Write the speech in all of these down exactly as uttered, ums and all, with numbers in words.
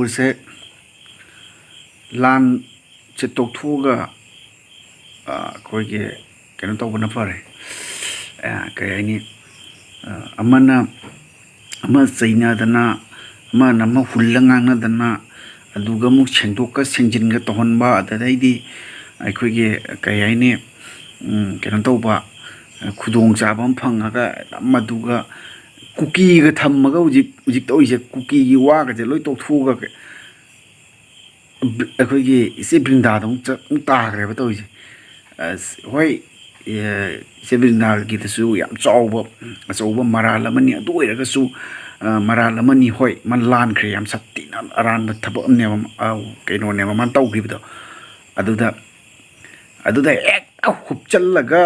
ꯁꯦ, ꯂꯥꯟꯁꯦ ꯇꯣꯛꯊꯣꯛꯑꯒ, ꯑ, ꯑꯩꯈꯣꯏꯒꯤ ꯀꯩꯅꯣ ꯇꯧꯕꯅ ꯐꯔꯦ꯫ ꯑ, ꯀꯩ ꯍꯥꯏꯅꯤ? ꯑ, ꯑꯃꯅ ꯑꯃ ꯆꯩꯅꯗꯅ, ꯑꯃꯅ ꯑꯃ ꯍꯨꯜꯂ ꯉꯥꯡꯅꯗꯅ, ꯑꯗꯨꯒ ꯑꯃꯨꯛ ꯁꯦꯡꯗꯣꯛꯀ ꯁꯦꯡꯖꯤꯟꯒ ꯇꯧꯍꯟꯕ, ꯑꯗꯨꯗꯩꯗꯤ ꯑꯩꯈꯣꯏꯒꯤ, ꯀꯩ ꯍꯥꯏꯅꯤ, ꯎꯝ, ꯀꯩꯅꯣ ꯇꯧꯕ, ꯈꯨꯗꯣꯡꯆꯥꯕ ꯑꯃ ꯐꯪꯉꯒ, ꯃꯗꯨꯒ ꯀꯨꯀꯤꯒ ꯊꯝꯃꯒ ꯍꯧꯖꯤꯛ, ꯍꯧꯖꯤꯛ ꯇꯧꯔꯤꯁꯦ, ꯀꯨꯀꯤꯒꯤ ꯋꯥꯒꯁꯦ ꯂꯣꯏ ꯇꯣꯛꯊꯣꯛꯑꯒ, ꯑꯩꯈꯣꯏꯒꯤ ꯏꯆꯦ ꯕ꯭ꯔꯤꯟꯗꯥꯗ ꯑꯃꯨꯛ ꯆꯠ-, ꯑꯃꯨꯛ ꯇꯥꯈ꯭ꯔꯦꯕ ꯇꯧꯔꯤꯁꯦ꯫ ꯑꯁ, ꯍꯣꯏ, ꯑꯦ, ꯏꯆꯦ ꯕ꯭ꯔꯤꯟꯗꯥꯒꯤꯗꯁꯨ ꯌꯥꯝ ꯆꯥꯎꯕ, ꯑꯆꯧꯕ ꯃꯔꯥꯜ ꯑꯃꯅꯤ꯫ ꯑꯗꯨ ꯑꯣꯏꯔꯒꯁꯨ, ꯑ, ꯃꯔꯥꯜ ꯑꯃꯅꯤ, ꯍꯣꯏ, ꯃꯥ ꯂꯥꯟꯈ꯭ꯔꯦ, ꯌꯥꯝ ꯁꯥꯊꯤꯅ ꯑꯔꯥꯟꯕ ꯊꯕꯛ ꯑꯃꯅꯦꯕ, ꯑ, ꯀꯩꯅꯣꯅꯦꯕ ꯃꯥꯅ ꯇꯧꯈꯤꯕꯗꯣ꯫ ꯑꯗꯨꯗ, ꯑꯗꯨꯗ ꯍꯦꯛꯇ ꯍꯨꯞꯆꯜꯂꯒ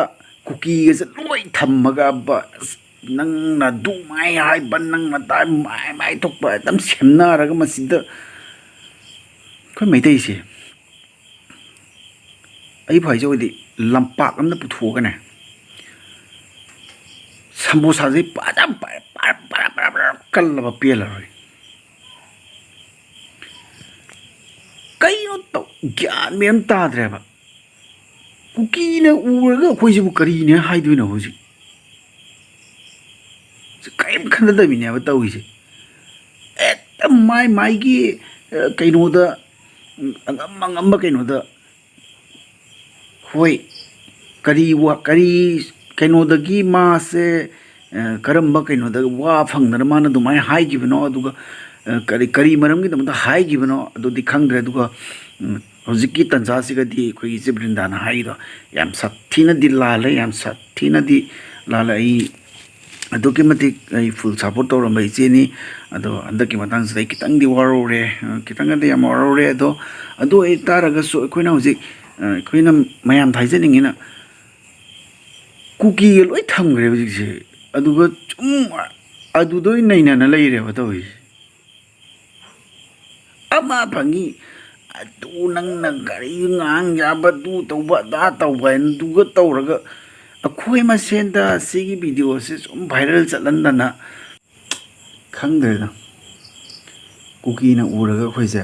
ꯀꯨꯀꯤꯒꯁꯦ ꯂꯣꯏ ꯊꯝꯃꯒ, ꯕ-, ꯑꯁ, ꯅꯪꯅ ꯑꯗꯨ ꯃꯥꯏ ꯍꯥꯏꯕ, ꯅꯪꯅ ꯑꯗꯥ ꯃꯥꯏ, ꯃꯥꯏ ꯊꯣꯛꯄ ꯑꯗꯨꯝ ꯁꯦꯝꯅꯔꯒ ꯃꯁꯤꯗ ꯑꯩꯈꯣꯏ ꯃꯩꯇꯩꯁꯦ, ꯑꯩꯕꯨ ꯍꯥꯏꯖꯧꯗꯤ, ꯂꯝꯄꯥꯛ ꯑꯃꯗ ꯄꯨꯊꯣꯛꯑꯒꯅꯦ, ꯁꯃꯣꯁꯥꯁꯦ ꯐꯖꯅ ꯄꯥꯏꯔ, ꯄꯥꯏꯔ, ꯄꯥꯏꯔ, ꯄꯥꯏꯔ, ꯄꯥꯏꯔ ꯀꯜꯂꯕ ꯄꯦꯜꯂꯔꯣꯏ꯫ ꯀꯩꯅꯣ ꯇꯧ-, ꯒ꯭ꯌꯥꯟ ꯃꯦꯟ ꯑꯃ ꯇꯥꯗ꯭ꯔꯦꯕ꯫ ꯀꯨꯀꯤꯅ ꯎꯔꯒ ꯑꯩꯈꯣꯏꯁꯤꯕꯨ ꯀꯔꯤꯅꯦ ꯍꯥꯏꯗꯣꯏꯅꯣ ꯍꯧꯖꯤꯛ? ꯀꯔꯤꯝ ꯈꯟꯅꯗꯕꯤꯅꯦꯕ ꯇꯧꯔꯤꯁꯦ꯫ ꯍꯦꯛꯇ ꯃꯥꯏ ꯃꯥꯏꯒꯤ, ꯑ, ꯀꯩꯅꯣꯗ, ꯎꯝ, ꯑꯉꯝ ꯑꯉꯝꯕ ꯀꯩꯅꯣꯗ, ꯍꯣꯏ, ꯀꯔꯤ ꯋꯥ-, ꯀꯔꯤ ꯀꯩꯅꯣꯗꯒꯤ ꯃꯥꯁꯦ, ꯑ, ꯀꯔꯝꯕ ꯀꯩꯅꯣꯗ ꯋꯥ ꯐꯪꯗꯅ ꯃꯥꯅ ꯑꯗꯨꯃꯥꯏꯅ ꯍꯥꯏꯈꯤꯕꯅꯣ, ꯑꯗꯨꯒ, ꯑ, ꯀꯔꯤ, ꯀꯔꯤ ꯃꯔꯝꯒꯤꯗꯃꯛꯇ ꯍꯥꯏꯈꯤꯕꯅꯣ, ꯑꯗꯨꯗꯤ ꯈꯪꯗ꯭ꯔꯦ꯫ ꯑꯗꯨꯒ, ꯎꯝ, ꯍꯧꯖꯤꯛꯀꯤ ꯇꯥꯟꯖꯥꯁꯤꯒꯗꯤ ꯑꯩꯈꯣꯏꯒꯤ ꯏꯆꯦ ꯕ꯭ꯔꯤꯟꯗꯥꯅ ꯍꯥꯏꯔꯤꯗꯣ ꯌꯥꯝ ꯁꯥꯊꯤꯅꯗꯤ ꯂꯥꯜꯂꯦ, ꯌꯥꯝ ꯁꯥꯊꯤꯅꯗꯤ ꯂꯥꯜꯂꯦ꯫ ꯑꯩ ꯑꯗꯨꯛꯀꯤ ꯃꯇꯤꯛ ꯑꯩ full support ꯇꯧꯔꯝꯕ ꯏꯆꯦꯅꯤ꯫ ꯑꯗꯣ ꯍꯟꯗꯛꯀꯤ ꯃꯇꯥꯡꯁꯤꯗ ꯑꯩ ꯈꯤꯇꯪꯗꯤ ꯋꯥꯔꯧꯔꯦ, ꯑ, ꯈꯤꯇꯪꯒꯗꯤ ꯌꯥꯝ ꯋꯥꯔꯧꯔꯦ꯫ ꯑꯗꯣ, ꯑꯗꯨ ꯑꯣꯏꯇꯥꯔꯒꯁꯨ ꯑꯩꯈꯣꯏꯅ ꯍꯧꯖꯤꯛ, ꯑ, ꯑꯩꯈꯣꯏꯅ ꯃꯌꯥꯝꯗ ꯍꯥꯏꯖꯅꯤꯡꯉꯤꯅ, ꯀꯨꯀꯤꯒ ꯂꯣꯏ ꯊꯝꯈ꯭ꯔꯦ ꯍꯧꯖꯤꯛꯁꯦ꯫ ꯑꯗꯨꯒ ꯁꯨꯝ ꯑꯗꯨꯗ ꯑꯣꯏꯅ ꯅꯩꯅꯅ ꯂꯩꯔꯦꯕ ꯇꯧꯔꯤꯁꯦ꯫ ꯑꯃ ꯐꯪꯉꯤ, ꯑꯗꯨ ꯅꯪꯅ ꯀꯔꯤ ꯉꯥꯡ ꯌꯥꯕ, ꯑꯗꯨ ꯇꯧꯕ, ꯑꯗꯥ ꯇꯧꯕ ꯍꯥꯏꯅ ꯑꯗꯨꯒ ꯇꯧꯔꯒ, ꯑꯩꯈꯣꯏ ꯃꯁꯦꯟꯗ ꯁꯤꯒꯤ video ꯁꯦ ꯁꯨꯝ viral ꯆꯠꯍꯟꯗꯅ, ꯈꯪꯗ꯭ꯔꯦꯗ꯫ ꯀꯨꯀꯤꯅ ꯎꯔꯒ ꯑꯩꯈꯣꯏꯁꯦ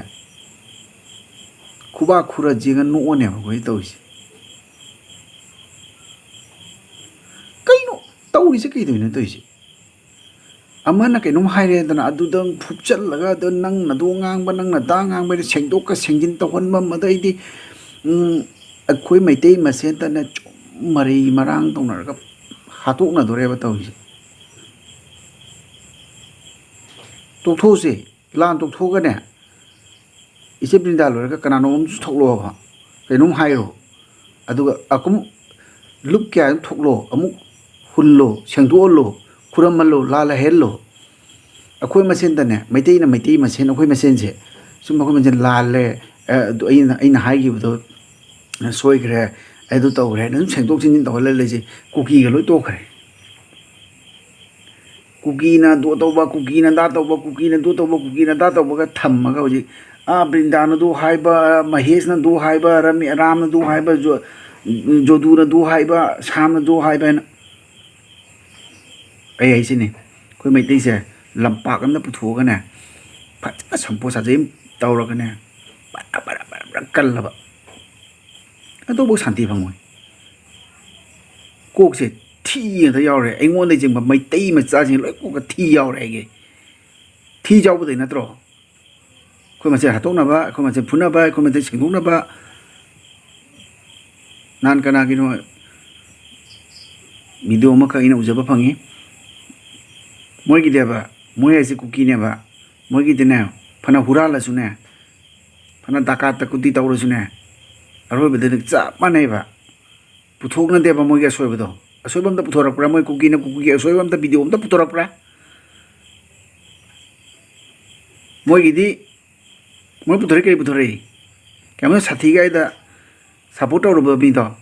ꯈꯨꯕꯥꯛ ꯈꯨꯔ ꯌꯦꯡꯉ ꯅꯣꯛꯑꯅꯦꯕ ꯑꯩꯈꯣꯏ ꯇꯧꯔꯤꯁꯦ꯫ ꯀꯩꯅꯣ ꯇꯧꯔꯤꯁꯦ? ꯀꯩꯗꯧꯔꯤꯅꯣ ꯇꯧꯔꯤꯁꯦ? ꯑꯃꯅ ꯀꯩꯅꯣꯝ ꯍꯥꯏꯔꯦꯗꯅ, ꯑꯗꯨꯗ ꯐꯨꯞꯆꯜꯂꯒ, ꯑꯗꯣ ꯅꯪꯅ ꯑꯗꯨ ꯉꯥꯡꯕ, ꯅꯪꯅ ꯑꯗꯥ ꯉꯥꯡꯕ ꯍꯥꯏꯅ ꯁꯦꯡꯗꯣꯛꯀ ꯁꯦꯡꯖꯤꯟ ꯇꯧꯍꯟꯕ ꯑꯃ, ꯑꯗꯩꯗꯤ, ꯎꯝ, ꯑꯩꯈꯣꯏ ꯃꯩꯇꯩ ꯃꯁꯦꯟꯇꯅ ꯁꯨꯝ ꯃꯔꯩ ꯃꯔꯥꯡ ꯇꯧꯅꯔꯒ ꯍꯥꯠꯇꯣꯛꯅꯗꯣꯔꯦꯕ ꯇꯧꯔꯤꯁꯦ꯫ ꯇꯣꯛꯊꯣꯛꯎꯁꯦ, ꯂꯥꯟ ꯇꯣꯛꯊꯣꯛꯑꯒꯅꯦ, ꯏꯆꯦ ꯕ꯭ꯔꯤꯟꯗꯥ ꯂꯣꯏꯔꯒ ꯀꯅꯥꯅꯣꯝ ꯑꯃꯁꯨ ꯊꯣꯛꯂꯛꯑꯣꯕ, ꯀꯩꯅꯣꯝ ꯍꯥꯏꯔꯣ꯫ ꯑꯗꯨꯒ ꯑꯀꯨꯝ ꯂꯨꯞ ꯀꯌꯥ ꯑꯗꯨꯝ ꯊꯣꯛꯂꯣ, ꯑꯃꯨꯛ ꯍꯨꯜꯂꯣ, ꯁꯦꯡꯗꯣꯛꯍꯜꯂꯣ, ꯈꯨꯔꯝꯍꯜꯂꯣ, ꯂꯥꯜꯂ ꯍꯦꯜꯂꯣ꯫ ꯑꯩꯈꯣꯏ ꯃꯁꯦꯟꯗꯅꯦ, ꯃꯩꯇꯩꯅ ꯃꯩꯇꯩ ꯃꯁꯦꯟ, ꯑꯩꯈꯣꯏ ꯃꯁꯦꯟꯁꯦ ꯁꯨꯝ ꯑꯩꯈꯣꯏ ꯃꯁꯦꯟ ꯂꯥꯜꯂꯦ, ꯑ, ꯑꯗꯨ ꯑꯩꯅ, ꯑꯩꯅ ꯍꯥꯏꯈꯤꯕꯗꯣ ꯁꯣꯏꯈ꯭ꯔꯦ, ꯑꯩ ꯑꯗꯨ ꯇꯧꯈ꯭ꯔꯦ ꯍꯥꯏꯅ ꯑꯗꯨꯝ ꯁꯦꯡꯗꯣꯛ ꯁꯦꯡꯖꯤꯟ ꯇꯧꯍꯜꯂ ꯂꯩꯁꯦ, ꯀꯨꯀꯤꯒ ꯂꯣꯏ ꯇꯣꯛꯈ꯭ꯔꯦ꯫ ꯀꯨꯀꯤꯅ ꯑꯗꯨ ꯇꯧꯕ, ꯀꯨꯀꯤꯅ ꯑꯗꯥ ꯇꯧꯕ, ꯀꯨꯀꯤꯅ ꯑꯗꯨ ꯇꯧꯕ, ꯀꯨꯀꯤꯅ ꯑꯗꯥ ꯇꯧꯕꯒ ꯊꯝꯃꯒ ꯍꯧꯖꯤꯛ, ꯑꯥ, ꯕ꯭ꯔꯤꯟꯗꯥꯅ ꯑꯗꯨ ꯍꯥꯏꯕ, ꯃꯍꯦꯁꯅ ꯑꯗꯨ ꯍꯥꯏꯕ, ꯔꯥꯝꯅ ꯑꯗꯨ ꯍꯥꯏꯕ, ꯖꯣ-, ꯖꯣꯗꯨꯅ ꯑꯗꯨ ꯍꯥꯏꯕ, ꯁꯥꯝꯅ ꯑꯗꯨ ꯍꯥꯏꯕ ꯍꯥꯏꯅ꯫ ꯑꯩ ꯍꯥꯏꯁꯤꯅꯤ, ꯑꯩꯈꯣꯏ ꯃꯩꯇꯩꯁꯦ ꯂꯝꯄꯥꯛ ꯑꯃꯗ ꯄꯨꯊꯣꯛꯑꯒꯅꯦ, ꯐꯖꯅ ꯁꯝꯄꯣ ꯁꯥꯖꯩ ꯑꯃ ꯇꯧꯔꯒꯅꯦ, ꯕꯔꯥ ꯕꯔꯥ ꯕꯔꯥ ꯕꯔꯥ ꯀꯜꯂꯕ, ꯑꯗꯨꯐꯥꯎ ꯁꯥꯟꯇꯤ ꯐꯪꯉꯣꯏ꯫ ꯀꯣꯛꯁꯦ ꯊꯤ ꯉꯥꯛꯇ ꯌꯥꯎꯔꯦ꯫ ꯑꯩꯉꯣꯟꯗ ꯌꯦꯡꯕ ꯃꯩꯇꯩ ꯃꯆꯥꯁꯤꯡ ꯂꯣꯏ ꯀꯣꯛꯇ ꯊꯤ ꯌꯥꯎꯔꯦ ꯑꯩꯒꯤ꯫ ꯊꯤ ꯌꯥꯎꯕꯗꯩ ꯅꯠꯇ꯭ꯔꯣ ꯑꯩꯈꯣꯏ ꯃꯁꯦꯟ ꯍꯥꯠꯇꯣꯛꯅꯕ, ꯑꯩꯈꯣꯏ ꯃꯁꯦꯟ ꯐꯨꯅꯕ, ꯑꯩꯈꯣꯏ ꯃꯁꯦꯟ ꯁꯦꯡꯗꯣꯛꯅꯕ? ꯅꯍꯥꯟ ꯀꯅꯥꯒꯤꯅꯣ ꯚꯤꯗꯤꯑꯣ ꯑꯃꯈꯛ ꯑꯩꯅ ꯎꯖꯕ ꯐꯪꯉꯤ꯫ ꯃꯣꯏꯒꯤꯗꯤꯕ, ꯃꯣꯏ ꯍꯥꯏꯁꯦ ꯀꯨꯀꯤꯅꯦꯕ, ꯃꯣꯏꯒꯤꯗꯤꯅꯦ, ꯐꯅ ꯍꯨꯔꯥꯜꯂꯁꯨꯅꯦ, ꯐꯅ ꯗꯥꯀꯥ ꯇꯀꯨꯇꯤ ꯇꯧꯔꯁꯨꯅꯦ, ꯑꯔꯣꯏꯕꯗꯗꯤ ꯆꯞ ꯃꯥꯟꯅꯩꯕ꯫ ꯄꯨꯊꯣꯛꯅꯗꯦꯕ ꯃꯣꯏꯒꯤ ꯑꯁꯣꯏꯕꯗꯣ꯫ ꯑꯁꯣꯏꯕ ꯑꯝꯇ ꯄꯨꯊꯣꯔꯛꯄ꯭ꯔꯥ? ꯃꯣꯏ ꯀꯨꯀꯤꯅ ꯀꯨꯀꯤꯒꯤ ꯑꯁꯣꯏꯕ ꯑꯝꯇ ꯚꯤꯗꯤꯑꯣ ꯑꯝꯇ ꯄꯨꯊꯣꯔꯛꯄ꯭ꯔꯥ? ꯃꯣꯏꯒꯤꯗꯤ, ꯃꯣꯏ ꯄꯨꯊꯣꯔꯛꯏ, ꯀꯔꯤ ꯄꯨꯊꯣꯔꯛꯏ? ꯀꯌꯥꯝ ꯁꯥꯊꯤꯒꯦ ꯍꯥꯏꯗ, ꯁꯞꯄꯣꯔꯠ ꯇꯧꯔꯨꯕ ꯃꯤꯗꯣ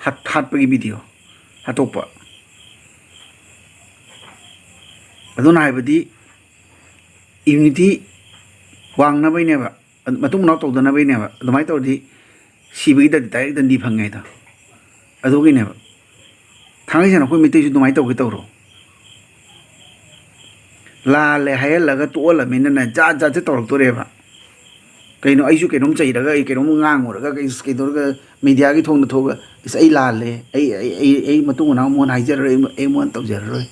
ꯍꯥꯠ-, ꯍꯥꯠꯄꯒꯤ ꯚꯤꯗꯤꯑꯣ, ꯍꯥꯠꯇꯣꯛꯄ꯫ ꯑꯗꯨꯅ ꯍꯥꯏꯕꯗꯤ ꯌꯨꯅꯤꯇꯤ ꯋꯥꯡꯅꯕꯩꯅꯦꯕ, ꯑꯗꯨ ꯃꯇꯨꯡ ꯃꯅꯥꯎ ꯇꯧꯗꯅꯕꯩꯅꯦꯕ꯫ ꯑꯗꯨꯃꯥꯏꯅ ꯇꯧꯔꯗꯤ ꯁꯤꯕꯒꯤ ꯗꯟ-, ꯗꯥꯏꯔꯦꯛ ꯗꯟꯗꯤ ꯐꯪꯉꯦ ꯍꯥꯏꯗꯣ꯫ ꯑꯗꯨꯒꯤꯅꯦꯕ꯫ ꯊꯥꯡꯒꯩ ꯁꯦꯡꯅ ꯑꯩꯈꯣꯏ ꯃꯩꯇꯩꯁꯨ ꯑꯗꯨꯃꯥꯏꯅ ꯇꯧꯒꯦ ꯇꯧꯔꯣ꯫ ꯂꯥꯜꯂꯦ ꯍꯥꯏꯍꯜꯂꯒ ꯇꯣꯛꯍꯜꯂꯃꯤꯅꯅꯦ, ꯖꯥꯠ ꯖꯥꯠꯁꯦ ꯇꯧꯔꯛꯇꯣꯔꯦꯕ꯫ ꯀꯩꯅꯣ, ꯑꯩꯁꯨ ꯀꯩꯅꯣꯝ ꯆꯩꯔꯒ, ꯑꯩ ꯀꯩꯅꯣꯝ ꯉꯥꯡꯉꯨꯔꯒ, ꯀꯩ-, ꯀꯩꯗꯧꯔꯒ, ꯃꯦꯗꯤꯌꯥꯒꯤ ꯊꯣꯡꯗ ꯊꯣꯛꯑꯒ, "ꯑꯁ, ꯑꯩ ꯂꯥꯜꯂꯦ, ꯑꯩ, ꯑꯩ, ꯑꯩ, ꯑꯩ ꯃꯇꯨꯡ ꯃꯅꯥꯎ ꯃꯉꯣꯟꯗ ꯍꯥꯏꯖꯔꯔꯣꯏ, ꯑꯩ, ꯑꯩ ꯃꯉꯣꯟꯗ ꯇꯧꯖꯔꯔꯣꯏ"꯫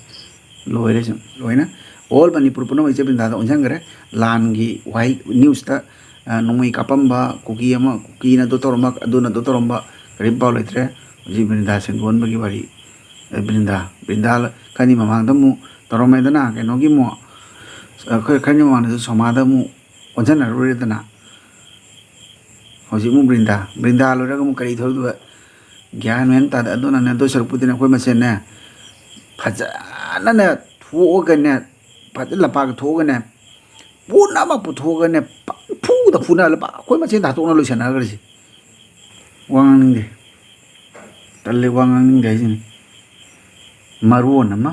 ꯂꯣꯏꯔꯦ ꯁꯨꯝ, ꯂꯣꯏꯅ꯫ ꯑꯣꯜ ꯃꯅꯤꯄꯨꯔ ꯄꯨꯝꯅꯃꯛ ꯏꯆꯦ ꯕ꯭ꯔꯤꯟꯗꯥꯗ ꯑꯣꯟꯁꯤꯟꯈ꯭ꯔꯦ꯫ ꯂꯥꯟꯒꯤ ꯋꯥꯍꯩ, ꯅ꯭ꯌꯨꯁꯇ, ꯑ, ꯅꯣꯡꯃꯩ ꯀꯥꯞꯄꯝꯕ, ꯀꯨꯀꯤ ꯑꯃ, ꯀꯨꯀꯤꯅ ꯑꯗꯨ ꯇꯧꯔꯝꯕ, ꯑꯗꯨꯅ ꯑꯗꯨ ꯇꯧꯔꯝꯕ, ꯀꯔꯤꯝ ꯄꯥꯎ ꯂꯩꯇ꯭ꯔꯦ꯫ ꯍꯧꯖꯤꯛ ꯕ꯭ꯔꯤꯟꯗꯥ ꯁꯦꯡꯗꯣꯛꯍꯟꯕꯒꯤ ꯋꯥꯔꯤ꯫ ꯑꯦ, ꯕ꯭ꯔꯤꯟꯗꯥ, ꯕ꯭ꯔꯤꯟꯗꯥ ꯈꯔꯅꯤ ꯃꯃꯥꯡꯗ ꯑꯃꯨꯛ ꯇꯧꯔꯝꯃꯦꯗꯅ, ꯀꯩꯅꯣꯒꯤ ꯑꯃꯨꯛ, ꯑꯩꯈꯣꯏ ꯈꯔꯅꯤ ꯃꯃꯥꯡꯗꯁꯨ ꯁꯣꯃꯥꯗ ꯑꯃꯨꯛ ꯑꯣꯟꯁꯤꯟꯅꯔꯨꯔꯦꯗꯅ꯫ ꯍꯧꯖꯤꯛ ꯑꯃꯨꯛ ꯕ꯭ꯔꯤꯟꯗꯥ, ꯕ꯭ꯔꯤꯟꯗꯥ ꯂꯣꯏꯔꯒ ꯑꯃꯨꯛ ꯀꯔꯤ ꯊꯣꯛꯂꯛꯇꯣꯏꯕ? ꯒ꯭ꯌꯥꯟ ꯃꯦꯟ ꯇꯥꯗꯦ꯫ ꯑꯗꯨꯅꯅꯦ, ꯑꯗꯨ ꯁꯔꯨꯛꯄꯨꯗꯤꯅꯦ, ꯑꯩꯈꯣꯏ ꯃꯁꯦꯟꯅꯦ, ꯐꯖꯅꯅꯦ ꯊꯣꯛꯑꯒꯅꯦ, ꯐꯖꯅ ꯂꯝꯄꯥꯛꯇ ꯊꯣꯛꯑꯒꯅꯦ, ꯄꯣꯠ ꯑꯃ ꯄꯨꯊꯣꯛꯑꯒꯅꯦ, ꯄꯨꯗ ꯐꯨꯅ ꯂꯨꯄꯥ ꯑꯩꯈꯣꯏ ꯃꯁꯦꯟ ꯍꯥꯠꯇꯣꯛꯅ ꯂꯣꯏꯁꯟꯅꯈ꯭ꯔꯁꯤ꯫ ꯋꯥ ꯉꯥꯡꯅꯤꯡꯗꯦ꯫ ꯇꯜꯂꯦ, ꯋꯥ ꯉꯥꯡꯅꯤꯡꯗꯦ ꯍꯥꯏꯁꯤꯅꯤ꯫ ꯃꯔꯣꯟ ꯑꯃ꯫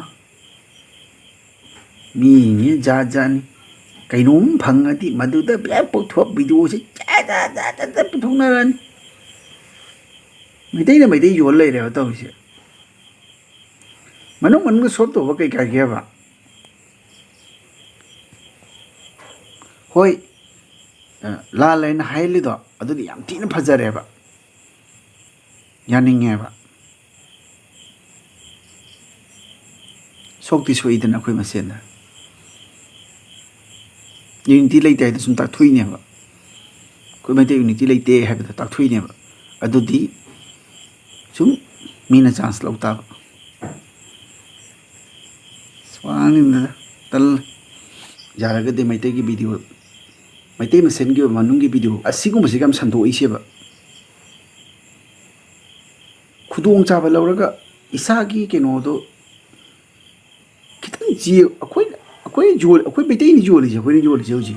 ꯃꯤꯁꯤꯡꯁꯦ ꯖꯥꯠ ꯖꯥꯠꯅꯤ꯫ ꯀꯩꯅꯣꯝ ꯐꯪꯉꯗꯤ ꯃꯗꯨꯗ ꯕꯦꯛ ꯄꯨꯊꯣꯛ ꯚꯤꯗꯤꯑꯣꯁꯦ ꯖꯥꯠ ꯖꯥꯠ ꯖꯥꯠ ꯖꯥꯠ ꯖꯥꯠ ꯄꯨꯊꯣꯛꯅꯔꯅꯤ꯫ ꯃꯩꯇꯩꯅ ꯃꯩꯇꯩ ꯌꯣꯜ ꯂꯩꯔꯦꯕ ꯇꯧꯔꯤꯁꯦ꯫ ꯃꯅꯨꯡ ꯃꯅꯨꯡꯗ ꯁꯣꯞ ꯇꯧꯕ ꯀꯩ ꯀꯥꯏꯒꯦꯕ? ꯍꯣꯏ, ꯑ, ꯂꯥꯜꯂꯦꯅ ꯍꯥꯏꯍꯜꯂꯤꯗꯣ ꯑꯗꯨꯗꯤ ꯌꯥꯝ ꯊꯤꯅ ꯐꯖꯔꯦꯕ, ꯌꯥꯅꯤꯡꯉꯦꯕ꯫ ꯁꯣꯛꯇꯤ ꯁꯣꯛꯏꯗꯅ ꯑꯩꯈꯣꯏ ꯃꯁꯦꯟꯗ꯫ ꯌꯨꯅꯤꯇꯤ ꯂꯩꯇꯦ ꯍꯥꯏꯗꯣ ꯁꯨꯝ ꯇꯥꯛꯊꯣꯛꯏꯅꯦꯕ꯫ ꯑꯩꯈꯣꯏ ꯃꯩꯇꯩ ꯌꯨꯅꯤꯇꯤ ꯂꯩꯇꯦ ꯍꯥꯏꯕꯗꯣ ꯇꯥꯛꯊꯣꯛꯏꯅꯦꯕ꯫ ꯑꯗꯨꯗꯤ ꯁꯨꯝ ꯃꯤꯅ ꯆꯥꯟꯁ ꯂꯧ ꯇꯥꯕ꯫ ꯑꯁ, ꯋꯥ ꯉꯥꯡꯅꯤꯡꯗꯦꯗ, ꯇꯜꯂꯦ꯫ ꯌꯥꯔꯒꯗꯤ ꯃꯩꯇꯩꯒꯤ ꯚꯤꯗꯤꯑꯣ, ꯃꯩꯇꯩ ꯃꯁꯦꯟꯒꯤ ꯑꯣꯏꯕ ꯃꯅꯨꯡꯒꯤ ꯚꯤꯗꯤꯑꯣ ꯑꯁꯤꯒꯨꯝꯕꯁꯤꯒ ꯌꯥꯝ ꯁꯟꯗꯣꯛꯏꯁꯦꯕ꯫ ꯈꯨꯗꯣꯡꯆꯥꯕ ꯂꯧꯔꯒ ꯏꯁꯥꯒꯤ ꯀꯩꯅꯣꯗꯣ ꯈꯤꯇꯪ ꯆꯦ-, ꯑꯩꯈꯣꯏ, ꯑꯩꯈꯣꯏ ꯌꯣꯜ-, ꯑꯩꯈꯣꯏ ꯃꯩꯇꯩꯅ ꯌꯣꯜꯂꯤꯁꯦ, ꯑꯩꯈꯣꯏꯅ ꯌꯣꯜꯂꯤꯁꯦ ꯍꯧꯖꯤꯛ꯫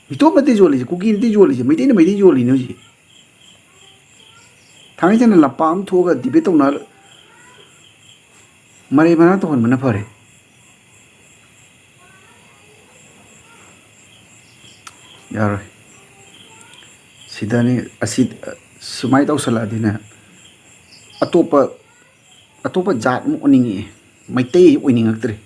ꯃꯤꯇꯣꯞ ꯅꯠꯇꯦ ꯌꯣꯜꯂꯤꯁꯦ, ꯀꯨꯀꯤ ꯅꯠꯇꯦ ꯌꯣꯜꯂꯤꯁꯦ, ꯃꯩꯇꯩꯅ ꯃꯩꯇꯩ ꯌꯣꯜꯂꯤꯅꯦ ꯍꯧꯖꯤꯛ꯫ ꯊꯥꯡꯒꯩ ꯁꯦꯡꯅ ꯂꯝꯄꯥꯛ ꯑꯃ ꯊꯣꯛꯑꯒ ꯗꯤꯕꯦꯠ ꯇꯧꯅ ꯃꯔꯩ ꯃꯔꯥꯡ ꯇꯧꯍꯟꯕꯅ ꯐꯔꯦ꯫ ꯌꯥꯔꯣꯏ꯫ ꯁꯤꯗꯅꯤ, ꯑꯁꯤ, ꯁꯨꯃꯥꯏꯅ ꯇꯧꯁꯜꯂꯛꯑꯗꯤꯅꯦ, ꯑꯇꯣꯞꯄ, ꯑꯇꯣꯞꯄ ꯖꯥꯠ ꯑꯃ ꯑꯣꯏꯅꯤꯡꯉꯛꯑꯦ, ꯃꯩꯇꯩ ꯑꯣꯏꯅꯤꯡꯉꯛꯇ꯭ꯔꯦ꯫